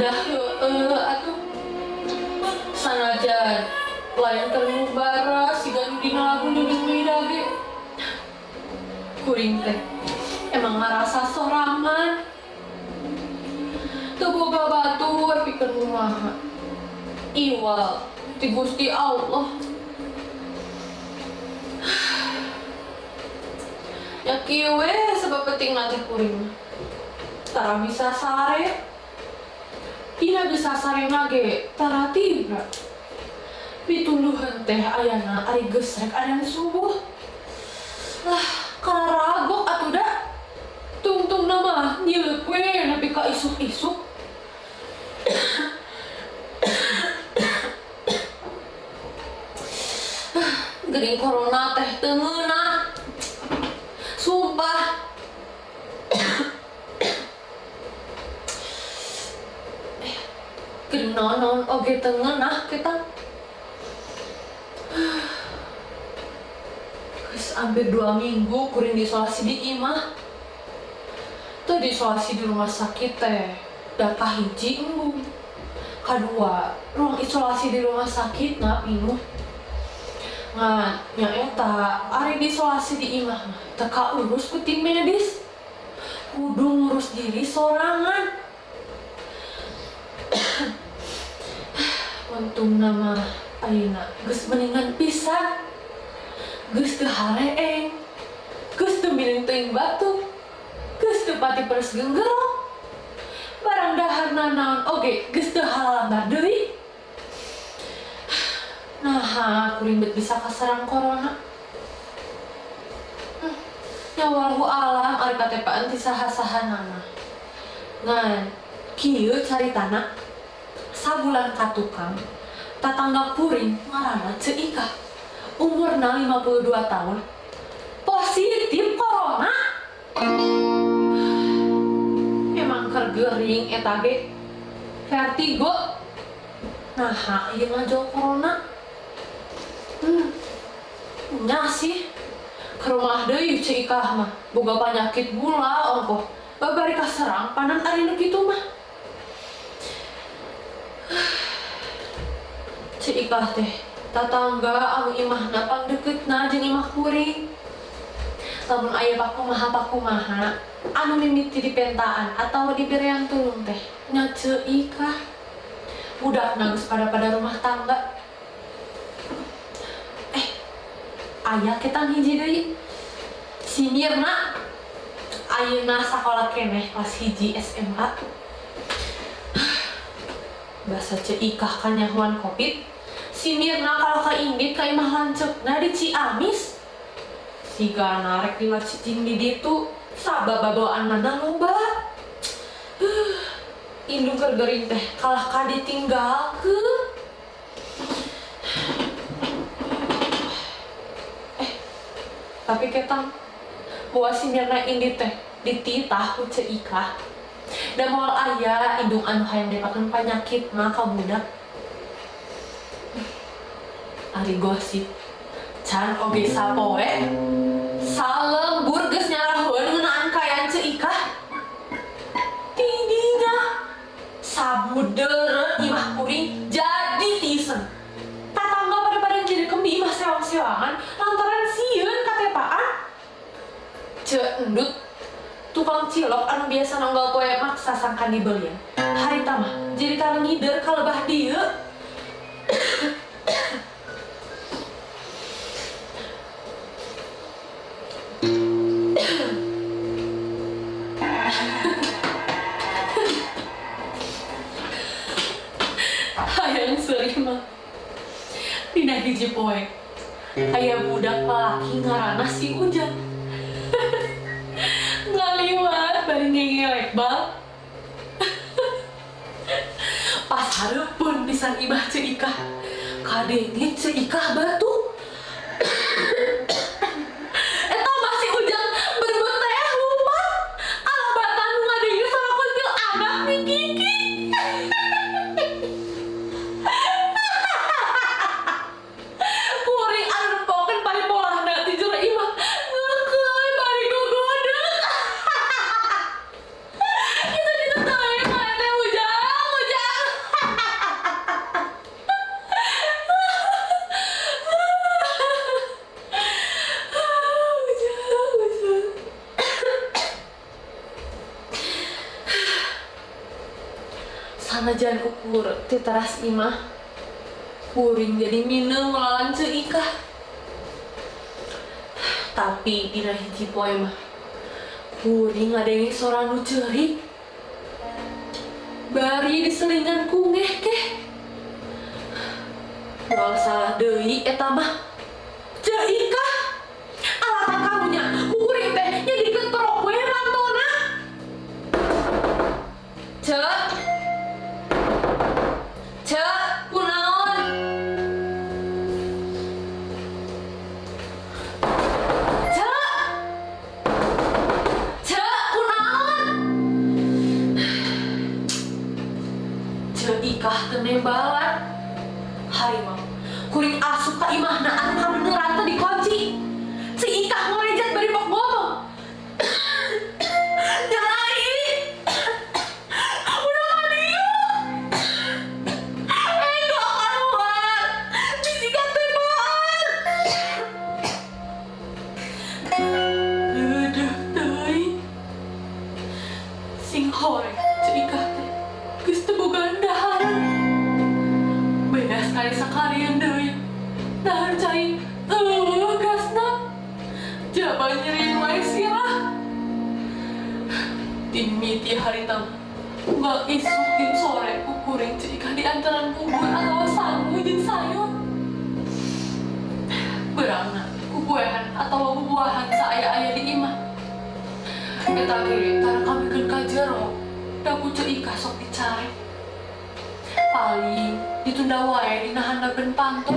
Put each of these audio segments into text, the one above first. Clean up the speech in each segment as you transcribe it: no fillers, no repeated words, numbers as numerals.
Dah heueuh atuh. Sanajan lain keur ngubaras siga nu dina lagu Nining Meida ge. Kuring teh emang ngarasa sorangan. Teu boga batur pikeun kumaha. Iwal ti Gusti Allah. Nya kieu we sabapetingna teh kuring mah. Tara bisa sare. Dina bisa sarena ge tara tibra. Pitunduheun teh ayana ari geus rek adan subuh. Lah kararagok atuh da. Tungtungna mah nyileuk we nepi ka isuk-isuk. Geuning corona teh teu ngeunah. Sumpah. Geuning naon-naon oge teu ngeunah kita. Geus hampir 2 minggu kuring diisolasi di imah. Teu diisolasi di rumah sakit teh da kahiji embung. Kadua, ruang isolasi di rumah sakit na pinuh. Ngan nyaeta ari diisolasi di imah mah teu kaurus ku tim medis. Kudu ngurus diri sorangan. Untungna mah ayeuna geus mendingan pisan. Geus teu hareeng, geus teu miling teuing batuk, geus teu pati peres genggerong. Barang dahar nanaon oge geus teu halabar deui. Naha kuring bet bisa kaserang corona. Nya walhu alam ari patepaan ti saha-sahana mah. Ngan kieu caritana, sabulan ka tukang, tatangga kuring ngaranna Ceu Ikah, umurna 52 tahun, positif corona. Emang keur gering eta ge, vertigo. Naha ieu ngajol corona. Nya sih, ka rumah deui Ceu Ikah mah, boga panyakit gula ongkoh, babari kaserang panan ari nu kitu mah. Ceu Ikah teh tatangga anu imahna pangdekeutna jeung imah kuring. Lamun aya pakumaha-pakumaha anu mimiti dipentaan atawa diberean tulung teh nya Ceu Ikah. Budakna geus pada-pada rumah tangga. Aya ketang hiji deui. Si Mirna ayeuna sakola keneh kelas hiji SMA. Basa Ceu Ikah kanyahoan covid, si Mirna kalah ka indit ka imah lanceukna di Ciamis. Sigana rek lila cicing di ditu, sabab babawaanana loba. Indung keur gering teh kalah ka ditinggalkeun. Tapi ketang, bawa si Mirna indit teh dititah ku Ceu Ikah. Da moal aya indung anu hayang depakeun panyakit mah ka budak. Ari gosip can oge sapoe, salembur geus nyarahoeun ngeunaan kaayaan Ceu Ikah. Tidinya sabudeureun imah kuring jadi tisen. Tatangga pada-pada jadi kembi imah sewang-sewangan lantaran sieun katepaan. Ceu Endut, tukang cilok anu biasa nonggal poe maksa sangkan dibelian, harita mah jadi tara ngider ka lebah dieu. Hayang seurih mah dina hiji poe aya budak lalaki ngaranna si Ujang ngaliwat bari ngengelek bal pas hareupeun pisan imah Ceu Ikah kadenge Ceu Ikah batuk. Eta mah si Ujang berebut teh lumpat kalabatan nu ngadenge suara kuntil anak mikiki. Kuring anu nempokeun paripolahna ti jero imah ngeukeun bari gogodeg. Kitu-kitu teuing maneh teh Ujang, Ujang. Sanajan ukur ti teras imah, kuring jadi mineung ngelawan Ceu Ikah. Tapi dina hiji poe mah kuring ngadenge sora nu ceurik. Bari diselingan ku ngehkeh. Moal salah deui eta mah. Ceu Ikah. Alatan karunya ku kuring teh nya diketrok we pantona. Ceu. Ceu, kunaon? Ceu. Ceu, kunaon? Ceu Ikah teu nembalan. Harimau. Kuring asup ka imahna anu kabeneran teu dikunci. Si Ikah ngorejat bari pok ngomong. Nyai. Udah kadieu. Enggak keluar. Bisi katembaan. Aduh, teuing. Sing horeng Ceu Ikah teh geus teu boga dahareun. Beas kali sakalian deui. Dahar cai euweuh gasna. Jaba nyeri wae sirah. Timiti harita unggal isuk jeung sore ku kuring Ceu Ikah diantaran bubur atawa sangu jeung sayur. Beurangna kukuehan atawa bubuahan saaya-aya di imah. Eta ge tara kamikeun ka jero, da ku Ceu Ikah sok dicarek. Paling ditunda wae dina handapeun panto.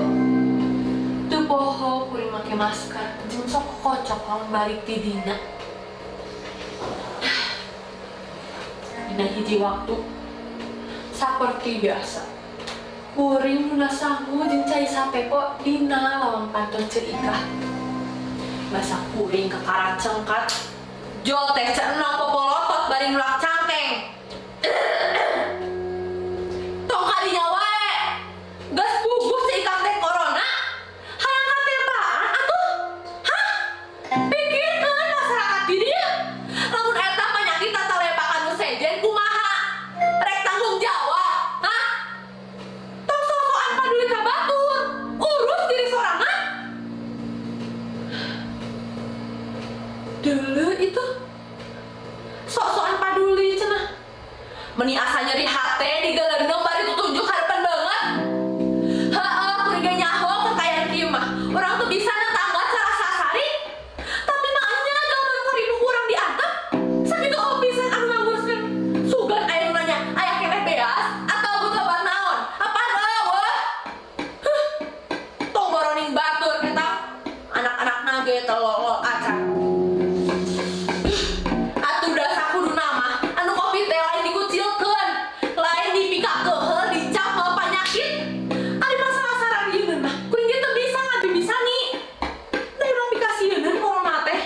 Teu poho kuring make masker jeung sok kokocok lamun balik ti dina. Dina hiji waktu saperti biasa, kuring nunda sangu jeung cai satepo dina lawang panto Ceu Ikah. Basa kuring kakara cengkat, jol teh Ceu Enong popolotot bari nulak cangkeng. Tong kadinya wae, geus puguh Ceu Ikah teh corona, hayang katembaan atuh? Hah? Pikirkeun masyarakat di dieu. Lamun eta panyakit tatalepakan nu sejen kumaha? Rek tanggung jawab? Hah? Tong sok-sokan paduli ka batur, urus diri sorangan. Deuleu itu. Sok-sokan paduli cenah. Meni asa nyeri hate digaleundeung bari tutunjuk hareupan banget. Heeh, kuring ge nyaho kekayaan kieu mah. Urang teu bisa netangga cara sasari. Tapi mah nya jalma nu karibu ku urang diantep. Sakitu pisan anu nganguruskeun. Sugan aya nu nanya, aya keneh beas atau butuh obat naon? Apaan euweuh? Huh. Tong boroning batur eta. Anak-anakna ge teu lolol acan. Atuh da sakuduna mah anu covid teh lain dikucilkeun, lain dipikakeuheul, dicap mawa panyakit. Ari masalah sararieun mah kuring ge teu bisa ngabibisani. Da urang pikasieun corona teh.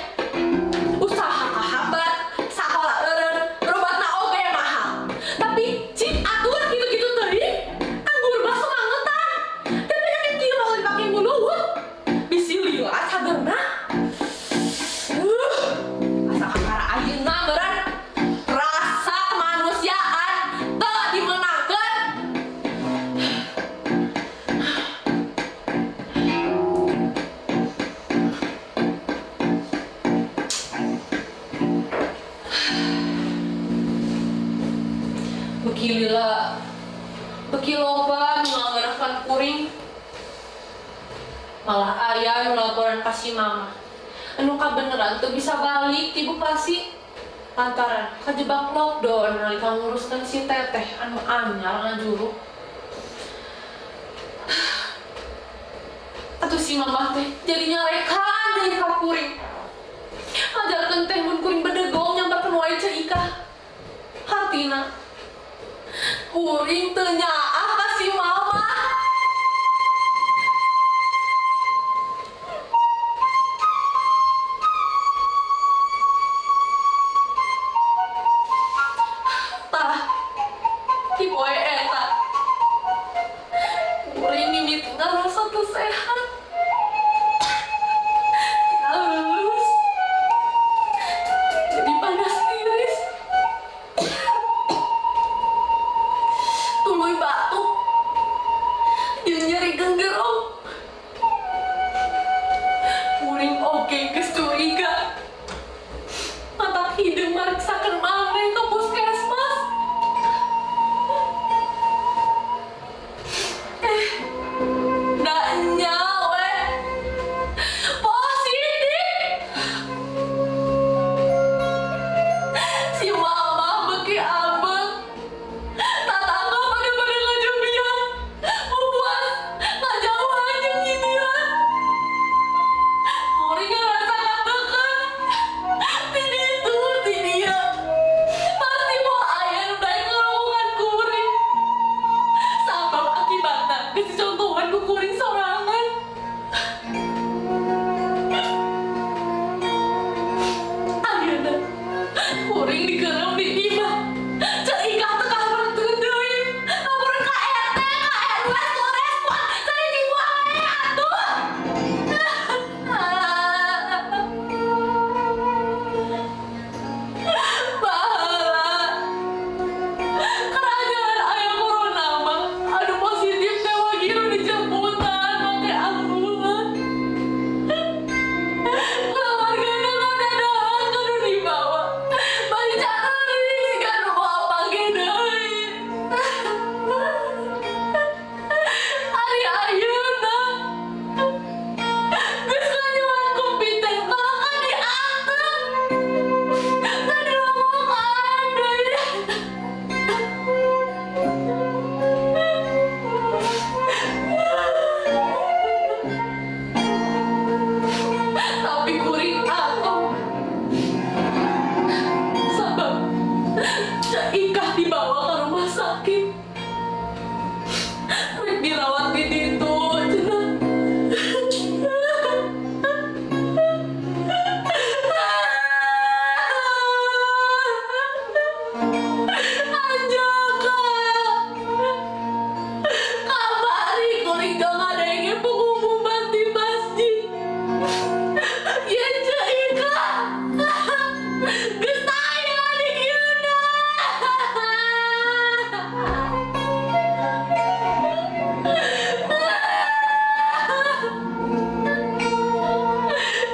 Usaha kahambat, sakola eureun, berobatna oge mahal. Tapi cik atuh kitu-kitu teuing, anggur mah sumangetan. Da penyakit kieu mah ulah dipake nguluhut. Bisi lila cagerna. Asa kakara ayeuna meureun rasa kemanusiaan teu dimeunangkeun. Beuki lila, beuki loba nu ngangeunahkeun kuring. Malah aya nu laporan ka si mama. Anu kabeneran teu bisa balik ti Bekasi lantaran kajebak lockdown nalika nguruskeun si teteh anu anyar ngajuru. Atuh si mama teh jadi nyarekan deui ka kuring. Ngajarkeun teh mun kuring bedegong nyamperkeun wae Ceu Ikah. Hartina kuring teu nyaah ka si mama. Tah, ti poe eta kuring mimiti ngarasa teu sehat. Halus. Jadi panas tiris. Mariksakeun maneh ke puskesmas. Eh, da nya we. Positif. Si mama beuki ambek. Tatangga pada pada ngajembian. Puas ngajauhan jeung nyindiran. Kuring ngerasa katekan. Ti ditu, ti dieu. Pasti moal aya nu daek ngalakukan kuring. Sabab akibatna geus dicontohan ku kuring sorangan. Ayeuna kuring dikeureup di imah. Ceu Ikah teu kahareuteun deui. Laporan ka RT, ka RW, teu respon. Cari wae atuh. Baheula kerajaan aya corona mah anu positif teh wagiru dijemputan make ambulan. Keluargana ngadadahan kudu dibawa. Bari cari siga nu moal panggih deui. Ari ayeuna geus nganyuan Covid teh kalahka diantep. Teu dirogokan deui. Tapi kuring atuh. Sabab Ceu Ikah dibawa ke rumah sakit. Rek dirawat di ditu cenah. Anjaka. Kamari kuring jong ngadenge pengumuman di masjid. Yen Ceu Ikah geus aya di dieuna.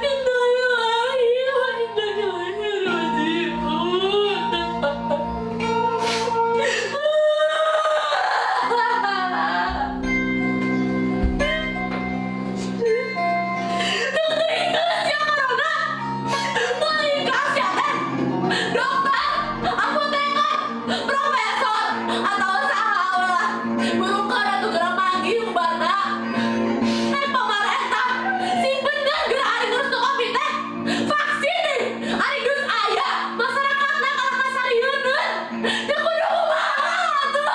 Innalillahi wa inna ilaihi raji'un. Teu sia corona. Teuing sia teh. Dokter, apoteker, profesor, atau saha lah. Burungkeun atuh geura manggih obatna. Eh, pamarentah, sing bener geura ari ngurus nu Covid teh. Vaksin nih, ari geus aya, masyarakatna kalah kasarieuneun. Ya kudu kumaha atuh.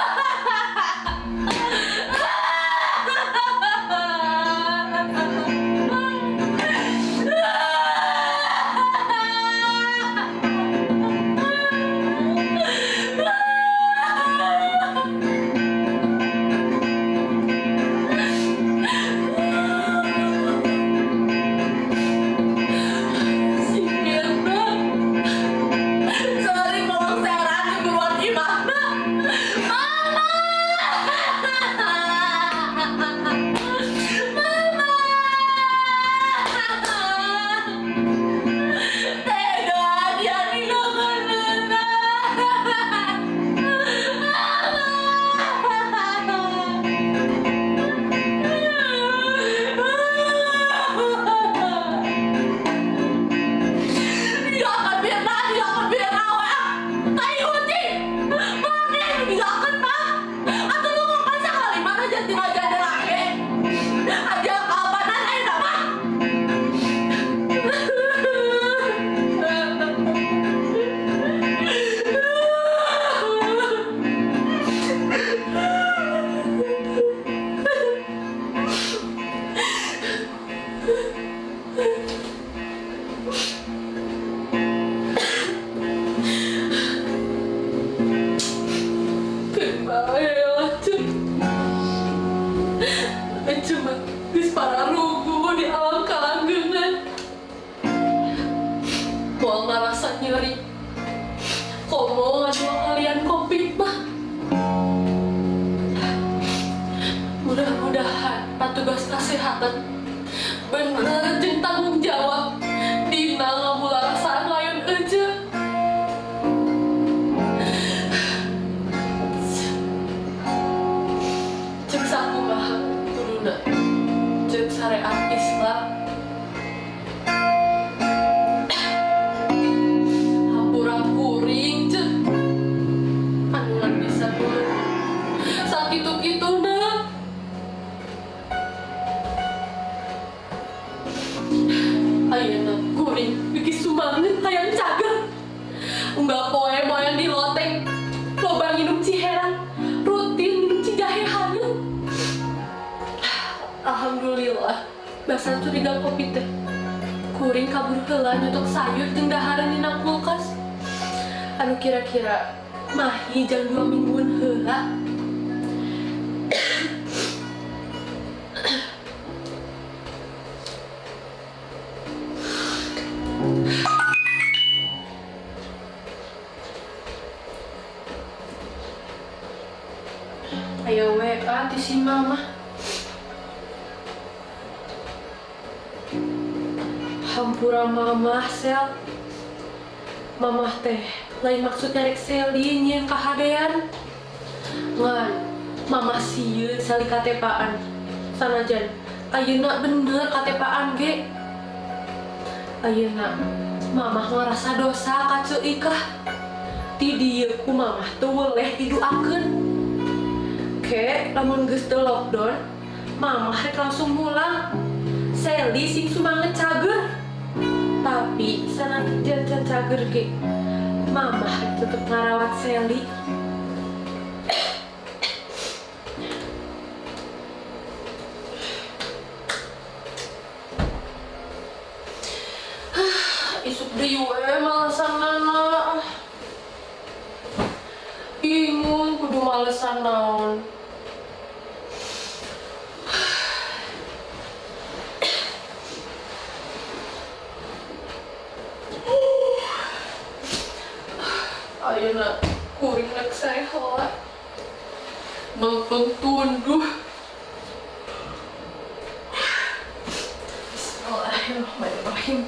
Si Mirna sering ngolongseran di buruan imahna. Mama! Mama! Tega dia ninggalkeun. Mama! Ninggalkeun Mirna, ninggalkeun Mirna we. Tai ucing. Maneh nu ninggalkeun mah. Atuh lu ngomong sakali mana jadi raja lagi. Aja kapanan ayeuna mah. Keun bae lah, Ceu. Ece mah geus pararuguh di alam kalanggeungan. Moal ngarasa nyeri. Komo ngadua kalian Covid mah. Mudah-mudahan petugas kesehatan bener jeung tanggung jawab dina ngamularasaan layon ece. Unggal poe moyang di loteng. Loba nginum ciherang, rutin minum cijahe haneut. Alhamdulillah, basa curiga Covid teh. Kuring kabur heula nyotok sayur jeung dahareun dina kulkas. Anu kira-kira mahi jam 2 mingguan heula. Ayo WA ti si Mama. Hampura Mama, Sel. Mamah teh lain maksud nyarek Seli nyieun kahadean. Ngan, Mama sieun Seli katepaan. Sanajan ayeuna bener katepaan ge. Ayeuna Mamah ngarasa dosa ka Ceu Ikah. Ti dieu ku Mamah teu weleh diduakeun. Ke, lamun geus teu lockdown, Mamah rek langsung mulang. Seli sing sumanget cager. Tapi sanajan can cager ge, Mamah rek tetep ngarawat Seli. Isuk deui we malesanana. Bingung kudu malesan naon. Ayeuna kuring rek sae heula. Meupeung tunduh. Bismillahirrahmanirrahim.